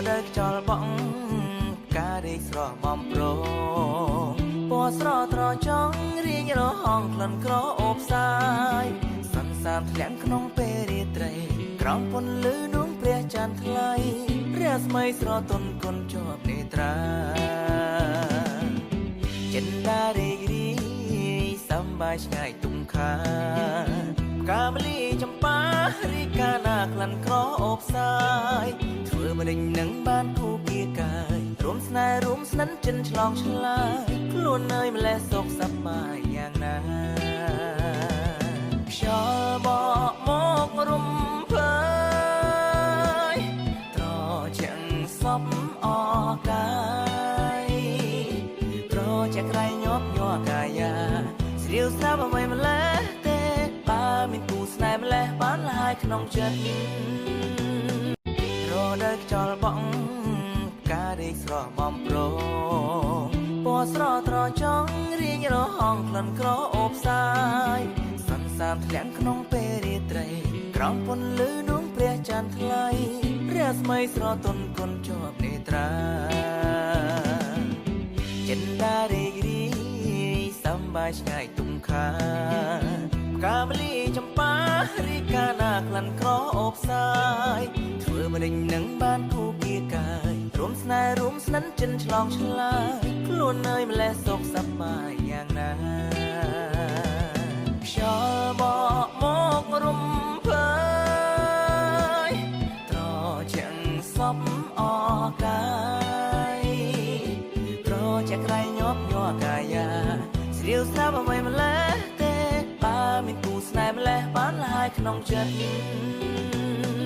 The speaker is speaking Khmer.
ដូវខ្យល់បក់ផ្ការីកស្រស់បំប្រងពណ៌ស្រត្រចង់រៀងរហងក្លិនក្រអូបផ្សាយសន្សាមធ្លាក់ក្នុងពេលរាត្រី ក្រោមពន្លឺដួងព្រះច័ន្ទថ្លៃរស្មីស្រទន់គុណជាប់នេត្រាចិន្តារីករាយសំបាយឆ្ងាយទុំខាផ្កាមលីចំប៉ារីកាណាក្លិនក្រអូបផ្សាយធ្វើម្ដេចនឹងបានគូគៀកាយរួមស្នេហ៍រួមស្និទ្ធចិនឆ្លងឆ្លើយខ្លួននៅម្លេះសុខសប្បាយយ៉ាងណាខ្យល់បក់មករំភើយត្រជាក់សពអកាយត្រជាក់ក្រៃញាប់ញ័រកាយាស្រាវស្រាប់អ្វីម្លេះទេបើមានគូស្នេហ៍ម្លេះបានហើយក្នុងចិត្តរដូវខ្យល់បក់ផ្ការីកស្រស់បំប្រងពណ៌ស្រត្រចង់រៀងរហងក្លិនក្រអូបផ្សាយសន្សាមធ្លាក់ក្នុងពេលរាត្រី ក្រោមពន្លឺដួងព្រះច័ន្ទថ្លៃរស្មីស្រទន់គុណជាប់នេត្រាចិន្តារីករាយសំបាយឆ្ងាយទុំខាផ្កាមលីចំប៉ារីកាណាក្លិនក្រអូបផ្សាយធ្វើម្ដេចនឹងបានគូគៀកាយរួមស្នេហ៍រួមស្និទ្ធចិនឆ្លងឆ្លើយខ្លួននៅម្លេះសុខសប្បាយយ៉ាងណាខ្យល់បក់មករំភើយត្រជាក់សពអកាយត្រជាក់ក្រៃញាប់ញ័រកាយាស្រាវស្រាប់អ្វីម្លេះទេបើមានគូស្នេហ៍ម្លេះបានហើយក្នុងចិត្ត។